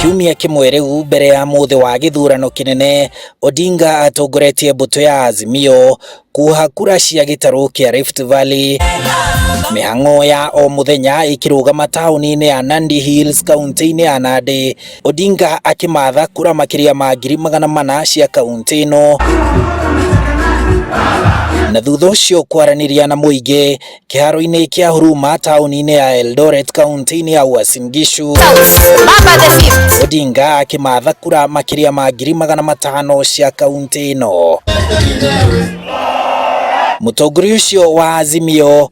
Kiumia kĩmwe rĩu mbere ya mũthĩ wa gĩthurano kĩnene, Odinga atongoretie mbũtũ ya Azimio kuha kura cia gĩtarũ kĩa Rift Valley. Mĩhang'o ya o mũthenya ĩkĩrũgama taũni-inĩ ya Nandi Hills kaunti-inĩ ya Nandi, Odinga akĩmatha kura makĩria ma 400,000 cia kaunti ĩno, na thutha ũcio kwaranĩria na mũingĩ kĩharo-inĩ kĩa Huruma taũni-inĩ ya Eldoret kaunti-inĩ ya Uasin Gishu. Odinga akĩmatha kura makĩria ma 500,000 cia kaunti ĩno. Mũtongoria ũcio wa Azimio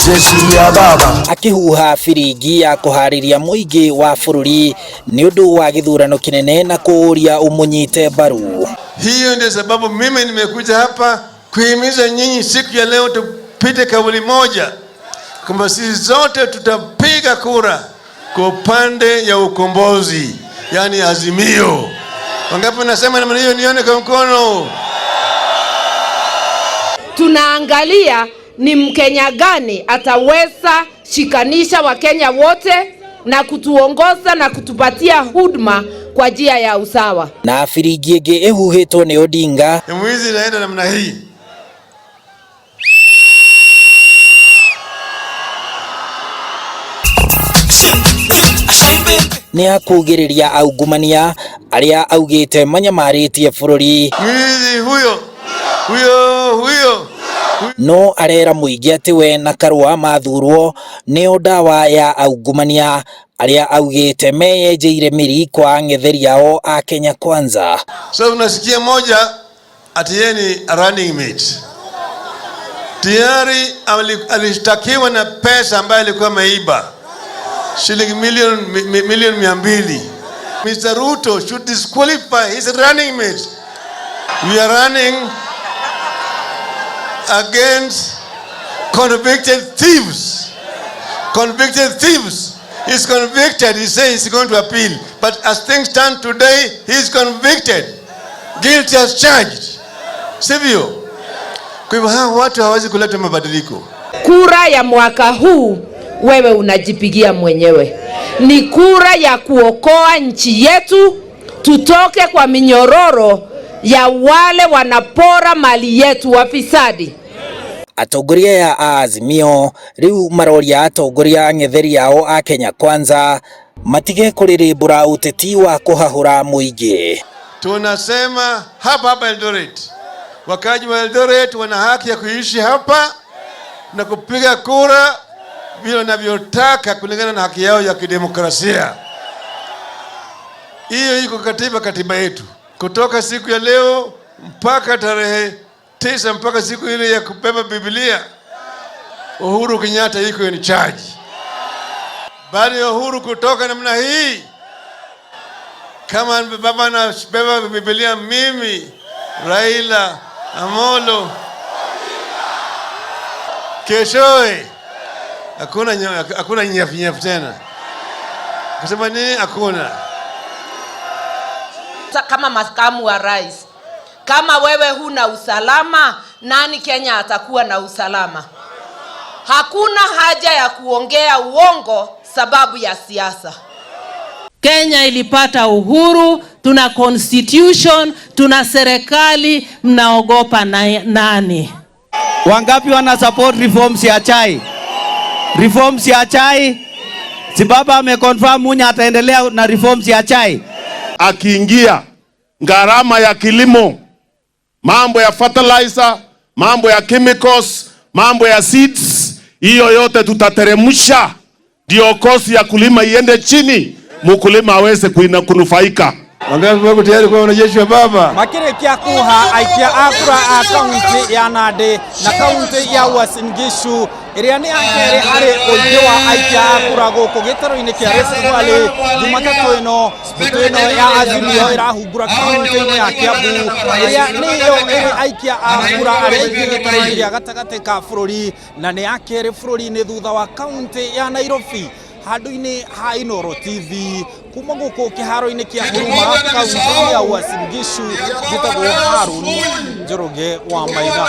Jeshi ya baba akĩhuha biringi ya kũharĩria mũingĩ wa bũrũri nĩ ũndũ wa gĩthurano kĩnene na kũũria ũmũnyite mbaru. Hiyo ndio sababu mimi nimekuja hapa kuhimiza nyinyi siku ya leo tupite kauli moja kwamba sisi zote tutapiga kura kwa upande ya ukombozi, yani Azimio. Wangapi nasema namna hiyo? Nione kwa mkono. Tunaangalia ni Mkenya gani ataweza shikanisha Wakenya wote na kutuongoza na kutupatia huduma kwa njia ya usawa. Na biringi ĩngĩ ĩhuhĩtwo nĩ Odinga Mwizi inaenda namna hii. Nĩ ya kugĩrĩria aungumania arĩa augĩte manyamarĩtie bũrũri. Mwizi huyo huyo huyo. No arera mũingĩ atĩ we na Karua mathurwo nĩo ndawa ya aungumania arĩa augĩte meyenjeire mĩri kwa ang'etheri ao a Kenya Kwanza. So unasikia moja ati yeye ni running mate tayari alishtakiwa na pesa ambayo alikuwa ameiba shilingi milioni 200. Mr. Ruto should disqualify his running mate. We are running against convicted thieves. Convicted thieves. He's convicted. He says he's going to appeal. But as things stand today, he's convicted. Guilty as charged. Sivyo? Kwa hivyo hawa watu hawawezi kuleta mabadiliko. Kura ya mwaka huu wewe unajipigia mwenyewe. Ni kura ya kuokoa nchi yetu, tutoke kwa minyororo ya wale wanapora mali yetu, wafisadi. Atongoria aya a Azimio rĩu maroria atongoria ang'etheri ao a Kenya Kwanza matige kũrĩrĩmbũra ũteti wa kũhahũra mũingĩ. Tunasema hapa hapa Eldoret, wakaji wa Eldoret wana haki ya kuishi hapa na kupiga kura vile wanavyotaka kulingana na haki yao ya kidemokrasia. Hiyo iko katiba yetu, kutoka siku ya leo mpaka tarehe 9, mpaka siku ile ya kubeba Biblia, Uhuru Kenyatta iko in charge. Baada ya Uhuru kutoka namna hii, kama baba anabeba Biblia, mimi Raila Amolo keshoe hakuna nyafu nyafu tena. Kusema nini? Hakuna. Kama makamu wa rais, kama wewe huna usalama, nani Kenya atakuwa na usalama? Hakuna haja ya kuongea uongo sababu ya siasa. Kenya ilipata uhuru, tuna constitution, tuna serikali, mnaogopa nani? Wangapi wana support reforms ya chai? Reforms ya chai? Si baba ameconfirm Munya ataendelea na reforms ya chai. Akiingia gharama ya kilimo, mambo ya fertilizer, mambo ya chemicals, mambo ya seeds, hiyo yote tutateremsha, ndio cost ya kulima iende chini, mkulima aweze kunufaika. Wangapi wako tayari kuwa wanajeshi wa baba? Makĩrĩkia kuha aikia a kura a kaunti ya Nandi na kaunti ya Uasin Gishu ĩrĩa nĩ ya kerĩ harĩ ũingĩ wa aikia a kura gũkũ gĩtarũ-inĩ kĩa Rift Valley. Jumatatũ ĩno mbũtũ ĩno ya Azimio ĩrahungura kaunti-inĩ ya Kiambu ĩrĩa nĩyo ĩrĩ aikia a kura arĩa aingĩ gĩtarũ-inĩ gĩa gatagatĩ ka bũrũri na nĩ ya kerĩ bũrũri-inĩ thutha wa kaunti ya Nairobi. Handũ-inĩ ha Inooro TV kuma gũkũ kĩharo-inĩ kĩa Huruma kaunti ya Uasin Gishu, njĩtagwo Harun Njoroge wa Maina.